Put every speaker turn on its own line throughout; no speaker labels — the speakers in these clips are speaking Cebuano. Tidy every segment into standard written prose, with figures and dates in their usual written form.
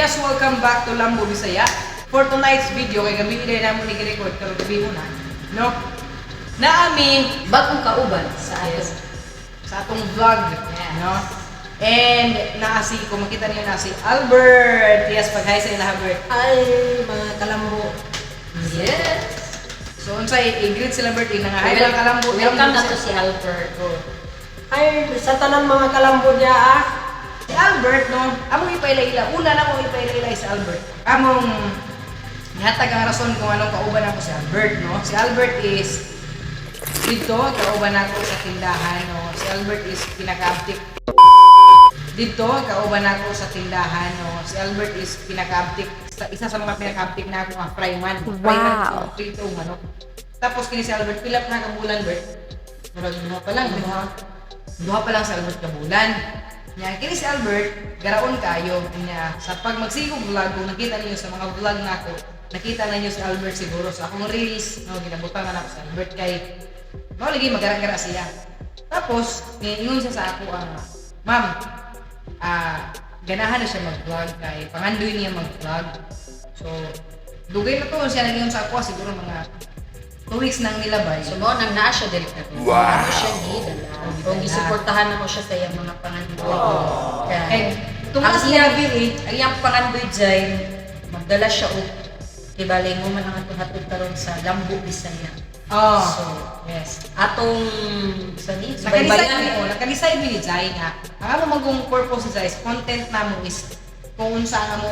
Yes, welcome back to Lambo Bisaya. For tonight's video, kay gabi na namo ni record karon gabi una, no? Naami
Bagong kauban sa ato.
Yes, sa atong vlog, no? And naa si, kung makita niyo, naa si Albert. Yes, pag-hi sa ila, Albert.
Ay, mga kalambo.
Yes.
So unsay i-greet sila, Bert, ina nga hi mga kalambo.
Welcome
Lambo
na to si Albert.
Oh.
Ay, sa tanan mga kalambo niya ah.
Si Albert, no, among ipaila-ila, una na among ipaila-ila si Albert. Among nihatag ang rason kung anong kauban ako si Albert, no? Si Albert is dito, kauban ako sa tindahan, no? Si Albert is pinaka-uptick. Dito, kauban ako sa tindahan, no? Si Albert is pinaka-uptick, isa sa mga pinaka-uptick na ako nga fryman. Fryman,
Wow.
prito, ano. Tapos kini si Albert, pila pa ka bulan, Bert? Murag duha pa lang, duha. Duha pa lang si Albert ka bulan. Nya, kini si Albert, garaon kayo niya sa pag magsigog vlog, kung nakita niyo sa mga vlog nako, nakita na niyo si Albert siguro sa akong reels, no, ginabutangan ako si Albert kay mao lagi magara-gara siya. Tapos, niingon siya sa ako ang, "Ma'am, ganahan na siya mag-vlog kay pangandoy niya mag-vlog." So, dugay na to siya nag-ingon sa ako, siguro mga 2 weeks nang nilabay.
So mo nang naa siya diri karon. Wow. Ano siya gidala.
Oh,
O gisuportahan na mo siya sa iyang mga pangandoy.
Kay
Kay
tumas
ang
niya
iyang, ang iyang pangandoy jay magdala siya og kibali mo man ang atong hatod karon sa Lambo Bisaya.
Oh,
So,
yes.
Atong sa ni
Nakadecide
subaybayan.
mi, oh, nakadecide mi ni Jai nga ang amo magong purpose ni Jai is content namo is kung unsa ang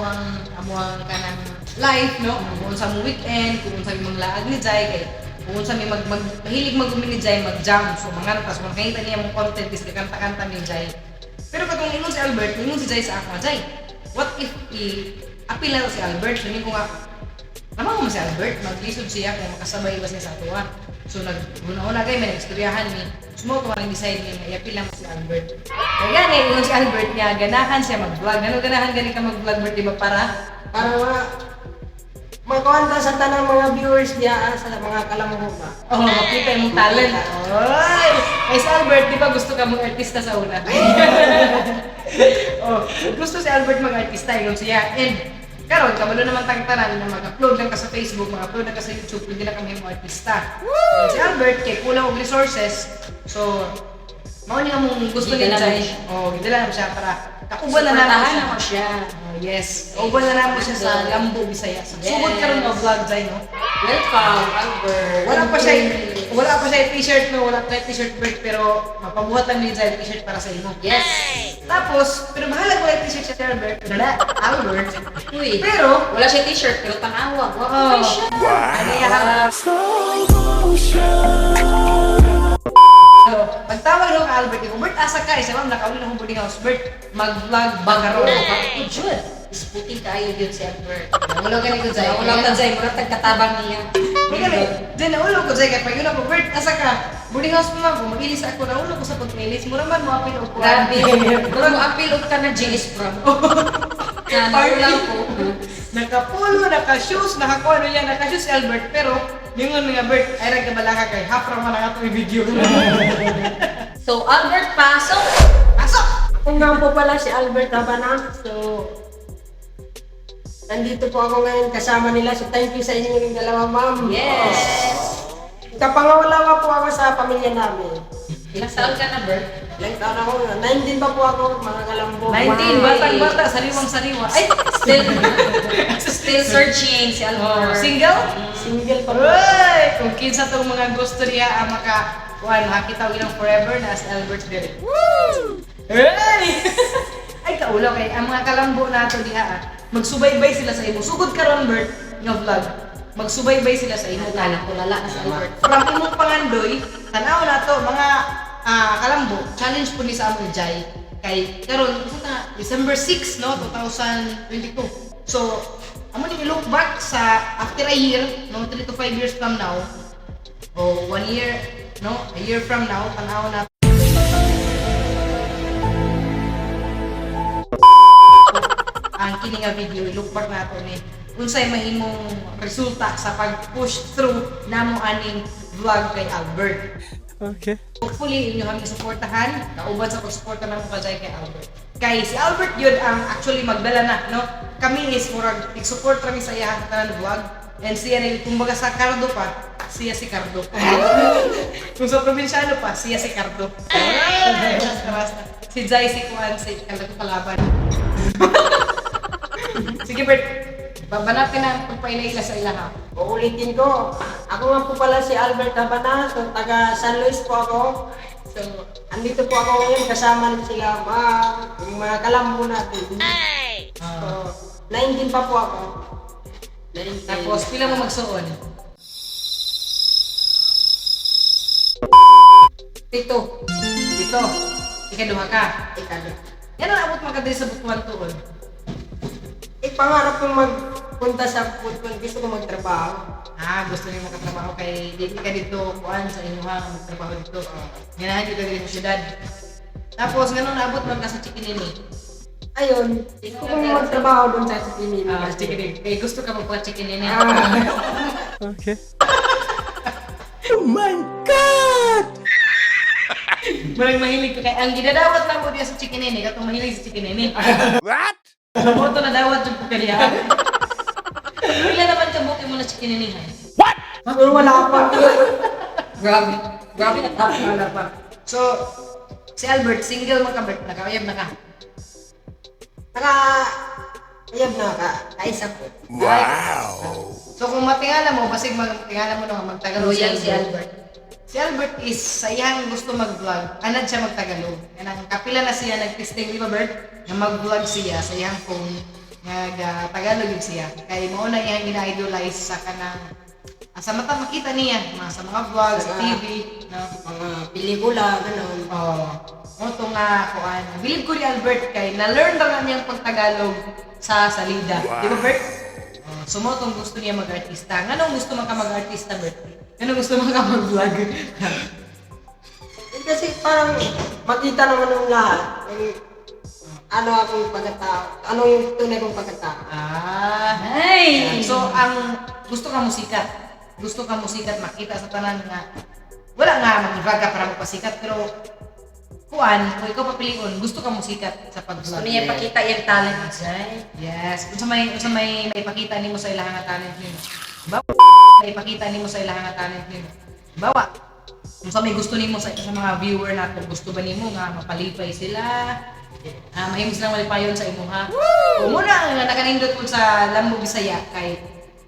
amo ang kanang life, no, kung unsa mo weekend, kung unsa mi manglaag ni Jai, kay kung unsa mi mag, mag mahilig mag ni Jai mag-jam, so manganta, so makita niya mong content is kanta-kanta ni Jai. Pero katong ingon si Albert, ingon si Jai sa ako, "Jai, what if i apil na to si Albert?" So ko nga, naman mo si Albert, maglisod siya kung makasabay ba siya sa atoa. So nag una-una kay may nagstoryahan ni sumo ko ang decide ni nga iapil lang mo si Albert. Kaya gani ingon si Albert niya ganahan siya mag-vlog. Ano ganahan gani ka mag-vlog, Bert, di ba para
Para mga makuha sa tanang mga viewers niya ah, sa mga kalambo ba.
Oh, makita yung talent. Oy! Kay si Albert, di ba gusto ka mag-artista sa una? Oh, gusto si Albert mag-artista, ingon siya. And karon kabalo naman tang tanan na mag-upload lang ka sa Facebook, mag-upload lang ka sa YouTube, pwede na kami mo artista. And si Albert kay kulang og resources. So, mao niya mong gusto ni
Gidala
Jai.
mo siya.
Oh, gidala mo siya para kauban na namo
Suportahan
siya.
na mo siya.
Oh, yes. Kauban na namo siya sa Lambo Bisaya. Sa
Yes.
sugod karon nga vlog, Jai, no?
Welcome, Albert.
Wala pa siya t-shirt, no, wala pa siya t-shirt, Bert, pero mapabuhat lang ni Jai t-shirt para sa imo.
Yes.
Tapos, pero bahala wala t-shirt si Albert. Wala, Albert.
Uy.
Pero
Wala siya t-shirt pero tangawag. Wa
oh,
siya.
ano yan? So, pagtawag no ka Albert, ikaw, "Bert, asa ka?" Isa, "Ma'am, nakauli na akong boarding house." "Bert, mag-vlog ba karon?"
Ako jud. Isputing kaayo yun si Albert.
Wala gani ko, Jai.
Wala ka Jai, murag tagkatabang niya.
May gani, Jai, naulo ko, Jai, kay pag yun ako, "Bert, asa ka?" "Boarding house pa, ma'am." Kung mag-ilis ako, naulo ko sa pag-ilis. Mura man mo apil og kuwan.
Grabe. Murag mo apil og ka na GS prom. Na naulaw ko.
Nakapulo, naka-shoes, nakakuha ano yan, naka-shoes si Albert, pero ningon nga, "Bert, ay ra kabalaka kay half ra man ang atong video."
So Albert, pasok.
Pasok!
Ako nga po pala si Albert Habana. So, nandito po ako ngayon kasama nila. So, thank you sa inyong dalawa, ma'am.
Yes.
Kapangawalawa po ako sa pamilya namin.
Ilang taon ka na, Bert?
Ilang taon ako? 19 pa po ako, mga kalambo.
19, batang bata, sariwang sariwa. Ay,
Still still searching si
oh,
Albert.
Single?
Single pa po.
Uy! Kung kinsa tong mga gusto niya ang maka kuan makita og ilang forever na si Albert diri. Woo! Hey! Ay kaulo kay ang mga kalambo nato diha ah. Magsubaybay sila sa imo. Sugod karon, Bert, nga vlog. Magsubaybay sila sa imo.
Lala ko lala na si Albert.
From imong pangandoy, tanaw na to mga kalambo, challenge po ni sa among Jai. Kay karon unsa ta, December 6, no, 2022. So, amo ning look back sa after a year, no, 3 to 5 years from now o one year, no, a year from now, tanaw na ang kini nga video, i-look back nato ni unsay mahimong resulta sa pag-push through namo aning vlog kay Albert.
Okay.
Hopefully, inyo kami suportahan, kauban sa pagsuporta namo kay kay Albert. Kay si Albert yun ang actually magdala na, no? kami is murag support rami sa iyang tanan vlog and siya ni kumbaga sa Cardo pa, siya si Cardo. Kung sa probinsyano pa, siya si Cardo. Basta, basta. Si Jai, si Kuan, si Cardo ko kalaban. Sige, Bert. Babanapin na ang pagpainaila sa ilaha.
Uulitin ko, ako nga po pala si Albert Habana, so taga San Luis po ako. So, andito po ako ngayon kasama sila mga, yung mga kalambo natin. So, 19 pa po ako. 19.
Tapos, pila mo magsuon?
7.
Dito. Ikaduha ka.
Ikalo.
Yan ang abot mo ka diri sa Butuan tuon.
Eh, pangarap kong magpunta sa Putpun, gusto ko magtrabaho.
Ah, gusto niyo makatrabaho kay di ka dito kuan sa inyuha nga magtrabaho dito. Ganahan jud ka diri sa syudad. Tapos ganun naabot man ka sa Chikinini.
Ayun, gusto kong magtrabaho doon sa Chikinini.
Ah, Chikinini. Kay gusto ka magpa Chikinini.
Okay.
Marang mahilig ka kay ang ginadawat na mo diya sa Chikinini katong mahilig sa Chikinini.
What?
Mo to nadawat jud po kaniya. Pila naman ka buki mo na Chikinini ha?
Pero wala pa.
Grabe. Grabe na top.
Wala pa. So, si Albert, single man ka, Bert. Nakauyab na ka.
Naka, ayab na ka, kaisa ko.
Wow.
So kung matingala mo, basig matingala mo na magtagalog
Loyal si Albert.
Si Albert is sa iyang gusto mag-vlog, anad siya magtagalog. Yan ang kapila na siya nag-testing, di ba, Bert? Nga mag-vlog siya sa iyang phone, nga Tagalog yun siya. Kay mao na iyang gina-idolize sa kanang sa mata makita niya, mga sa mga vlog, sa TV, no?
Mga pelikula, ganun.
Oh, mo to nga kuan. Bilib ko ni Albert kay na-learn ra na niyang pagtagalog sa salida. Di ba, Bert? Oh, so mo tong gusto niya mag-artista. Nganong gusto man ka mag-artista, Bert? Nganong gusto man ka mag-vlog?
Eh, kasi parang makita naman ng lahat kung ano akong pagkatao, anong tunay kong pagkatao.
Ah.
Ay!
So ang gusto ka musikat. Gusto ka musikat makita sa tanan nga wala nga mag-vlog ka para magpasikat pero kuan, kung ikaw papilion, gusto ka musikat sa pag-vlog.
Gusto niya ipakita yung talent, Jai.
Yes. Unsa may maipakita nimo sa ilahang nga talent nimo? Bawa. Maipakita nimo sa ilahang nga talent nimo. Bawa. Unsa may gusto nimo sa mga viewer nato, gusto ba nimo nga mapalipay sila? Ah, mahimo silang malipayon sa imuha. O muna nga nakanindot pud sa Lambo Bisaya kay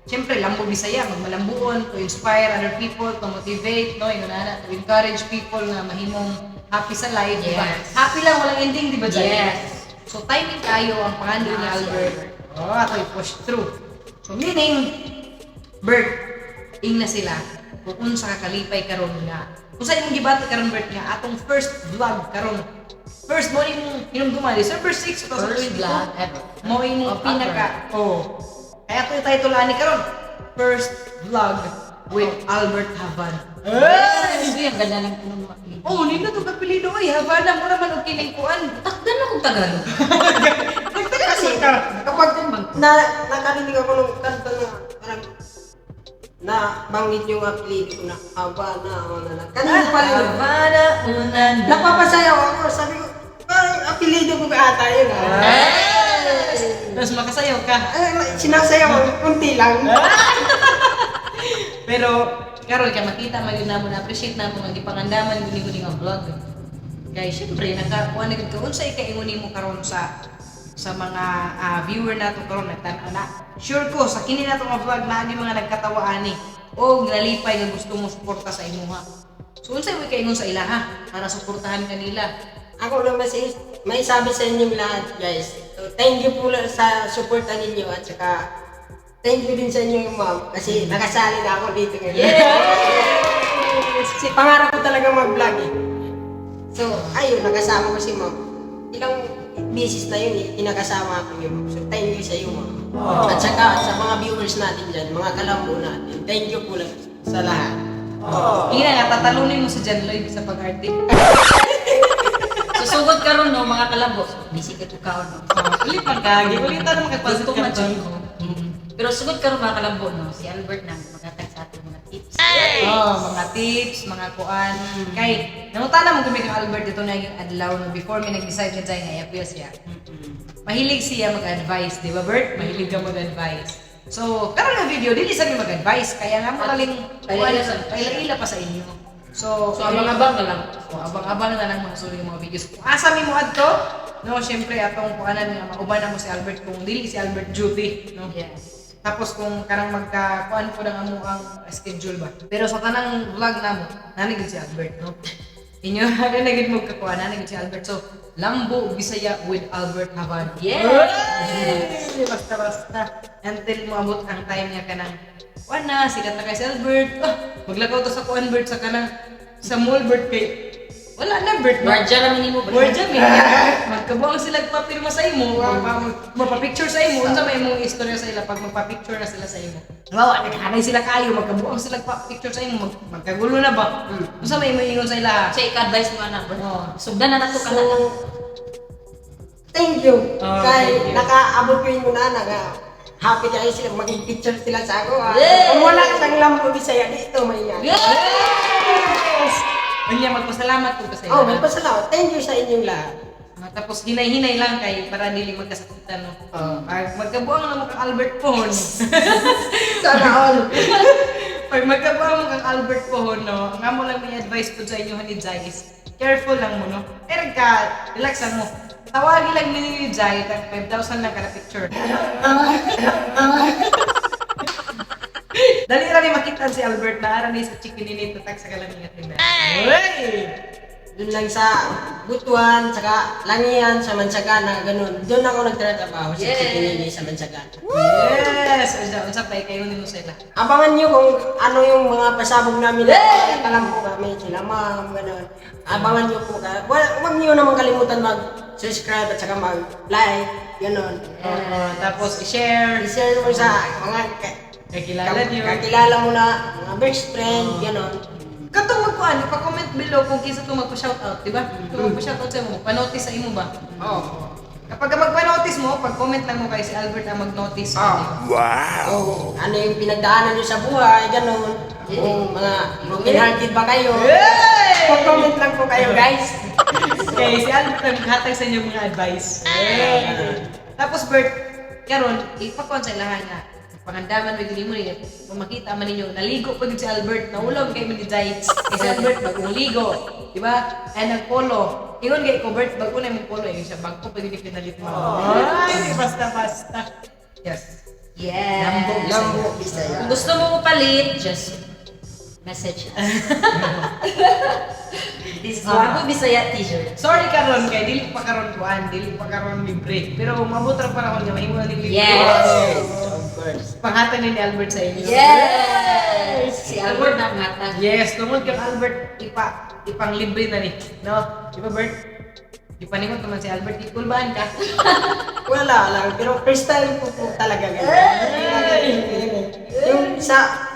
siyempre Lambo Bisaya magmalambuon to inspire other people, to motivate, no, ingon ana, to encourage people nga mahimong happy sa life, di ba?
Yes.
Happy lang walang ending, di ba, Jai?
Yes.
So timing kayo ang pangandoy ni
Ah, si
Albert. Oh, ato i-push through. So meaning, Bert, ing na sila kung unsa ka kalipay karon nga. Kung sa imong gibati karon, Bert, nga atong first vlog karon. First mo imong hinumduman, December 6, 2022.
First vlog ever.
Mo imong
Of
pinaka oh. Kaya ato yung title ani karon, first vlog with Albert Havan.
Ay! Uy, ang ganda ng ano.
Oh, nino to kapilido oy, Havana mo naman og kining kuan.
Takdan akong Tagalog.
Kasi kapag na, nakarinig ako ng kanta na parang na banggit yung apelido ko na Havana, na na. Kanina pa yun.
Havana, una na.
Napapasayaw ako. Sabi ko, parang apelido ko ka ata yun. Ah.
Tapos makasayaw ka.
Ay, sinasayaw ko, kunti lang.
Pero karon kay makita man yun namo na appreciate namo nga gipangandaman guni guni nga vlog. Kay syempre nakakuha na gud ka unsay kaingon nimo karon sa mga viewer nato karon nagtan-aw na. Sure ko sa kini nato nga vlog naa gyud mga nagkatawa ani o nalipay nga gusto mo suporta sa imuha. So unsay mo kaingon sa ilaha para suportahan kanila?
Ako lang may sabi sa inyong lahat, guys. So, thank you po sa suporta ninyo at saka thank you din sa inyo, ma'am, kasi nakasali na ako dito ngayon. Kasi pangarap ko talaga mag-vlog eh. So, ayun, nakasama ko si ma'am. Ilang beses na yun eh, kinakasama ako ni ma'am. So, thank you sa iyo, ma'am. At saka sa mga viewers natin dyan, mga kalambo natin, thank you po lang sa lahat.
Ingna nga tatalunin mo si John Lloyd sa pag-arte.
Susugod karon no mga kalabo. Busy ka to kaon no.
Ulit man ka, ulit ta naman kag
Gusto
pansit
man
karton.
jud ko. Pero sugod karon mga kalambo no, si Albert na maghatag sa ating mga tips.
Oh, mga tips, mga kuan. Kay nangutana mo kami kang Albert dito na yung adlaw no before mi nag-decide ni Jai nga i-appeal siya. Mahilig siya mag-advise, di ba, Bert? Mahilig ka mag-advise. So, karon nga video, dili sa mi mag-advise. Kaya nga mo kaling
Paila-ila sa-
paila-ila pa sa inyo. So,
So, abang-abang na lang.
So, abang-abang na lang mga suri yung mga videos. Kung asa mi mo adto, no, syempre atong kuanan nga mauban na mo si Albert kung dili si Albert duty, no.
Yes.
Tapos kung kanang magka kuan po ng amo ang schedule ba. Pero sa tanang vlog namo, nani gid si Albert, no. Inyo na gid mo kakuan nani gid si Albert. So, Lambo Bisaya with Albert Havan.
Yes!
Hey! Basta basta until moabot ang time nga kanang kuan na sikat na kay si Albert. Ah, maglakaw to sa kuan Bert sa kanang sa mall Bert kay wala na Bert. No?
Guardia namin nimo ba?
Guardia mi. Magkabuang sila papirma sa imo, magpa-picture sa imo, unsa may imong istorya sa ila pag magpa-picture na sila sa imo. Halimbawa, naghanay sila kayo, magkabuang sila pa-picture sa imo, magkagulo na ba? Unsa may imong ingon sa ila?
Siya ika-advise mo anak.
Oo.
Sugdan na nato
So,
kana.
thank you.
Oh,
Kay
thank you.
nakaabot ko yung una nga happy kayo sila, maging picture sila sa ako. Ah.
Yes!
Kung wala ka sang Lambo Bisaya dito, may yan.
Yes! Unya magpasalamat po ka sa ila.
Oh, may pasalamat. Thank you sa inyong lahat.
Ah, tapos hinay-hinay lang kay para dili magkasakitan no.
Oh.
Pag magkabuang na mo kang Albert Pohon.
Sana all.
Pag magkabuang mo kang Albert Pohon no, ang amo lang may advice po sa inyo ni Jai is careful lang mo no. Pero ka, relax lang mo. Tawagin lang ni Jai, tag 5,000 lang kada picture. Dali ra ni makita si Albert na ara ni sa chicken ni tatag sa kalamingat nila. Hey!
Doon lang sa Butuan, saka Langian, sa Mansagana, ganun. Doon ako nagtatrabaho sa
Yes!
Chikinini sa Mansagana.
Yes! Unsa unsa pa kayo nimo sila?
Abangan nyo kung ano yung mga pasabog namin na kalambo kami, sila ma'am, ganun. Abangan nyo po. Wag nyo naman kalimutan mag-subscribe at saka mag-like, ganun.
Oo, tapos i-share,
I-share mo sa mga
kakilala niyo.
kakilala mo na, mga best friend, ganun.
Katong magkuan, ipa-comment below kung kinsa to magpa-shoutout, di ba? Kung magpa-shoutout sa imo, pa-notice sa imo ba?
Oo.
Kapag magpa-notice mo, pag-comment lang mo kay si Albert ang mag-notice.
Ah.
Wow.
Kung ano yung pinagdaanan nyo sa buhay, ganun. Kung mga broken hearted ba kayo.
Hey!
Pag-comment lang po kayo, guys.
Kay si Albert ang maghatag sa inyo mga advice. Hey! Tapos Bert, karon ipakuan sa ilahan nga pangandaman mo gini mo niya kung makita man ninyo naligo pa gid si Albert naulog kay man ni Jai kay si Albert bagong ligo di ba and ang polo ingon kay ko Bert bago na imong polo eh siya bago pa gid ni pinalit mo ay basta basta yes.
Yes.
Lambo.
Lambo Bisaya.
Kung gusto mo palit, just message us. This is Lambo Bisaya t-shirt.
Sorry karon kay dili pa karon kuan, dili pa karon libre. Pero mabot ra panahon nga mahimo na ning libre.
Yes.
Of course.
Panghatag ni Albert sa inyo.
Yes! Si Albert na ang hatag.
Yes, tungod kang Albert ipa ipang libre na ni, no? Di ba Bert? Ipaningot naman si Albert, ikulbaan ka.
Wala lang, pero first time ko po talaga ganun. Yung sa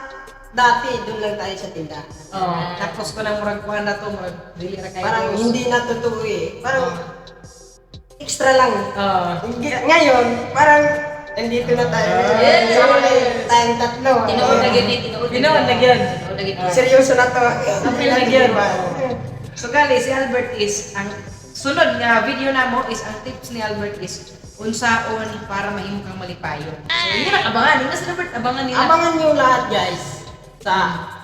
dati, doon lang tayo sa tindahan.
Oh, tapos ko nang murag kuan na to, murag dili ra kayo.
Parang hindi na totoo eh. Parang extra lang.
Oh.
Ngayon, parang nandito na tayo.
Yes.
Sama na tayong tatlo.
Tinuod na gyud ni, tinuod.
Tinuod na gyud.
Tinuod na gyud.
Seryoso na to.
Apil na gyud. So gali si Albert is ang sunod nga video namo is ang tips ni Albert is unsaon para mahimo kang malipayon. So yun ang abangan, yun na si Albert abangan nila.
Abangan nyo lahat guys sa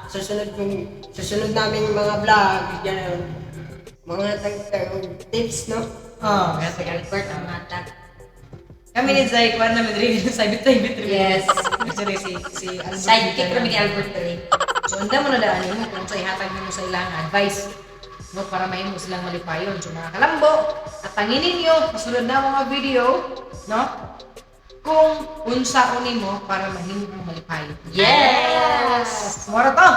susunod kong susunod naming mga vlog, ganun. Mga tag tips, no?
Oh,
Si Albert ang hatag.
Kami ni Zai, kuan namin rin, saybit-saybit rin.
Yes.
Actually, si Albert.
Sidekick kami ni Albert rin.
So, anda mo na daan mo kung sa ihatag nimo sa ilang advice no para mahimo silang malipayon. So, mga kalambo, at tangin ninyo, kasunod na mga video, no? Kung unsa nimo para mahimo kang malipayon.
Yes!
Mora to!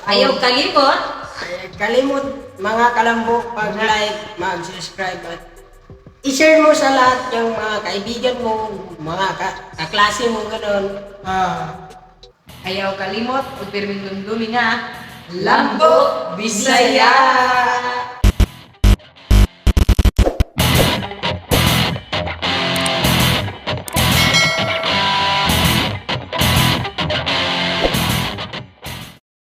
Ayaw kalimot.
Ay, kalimot mga kalambo pag-like, mag-subscribe at i-share mo sa lahat yung mga kaibigan mo, mga kaklase mo, ganun.
Ah. Ayaw kalimot, ug pirming dumdumi nga, Lambo Bisaya!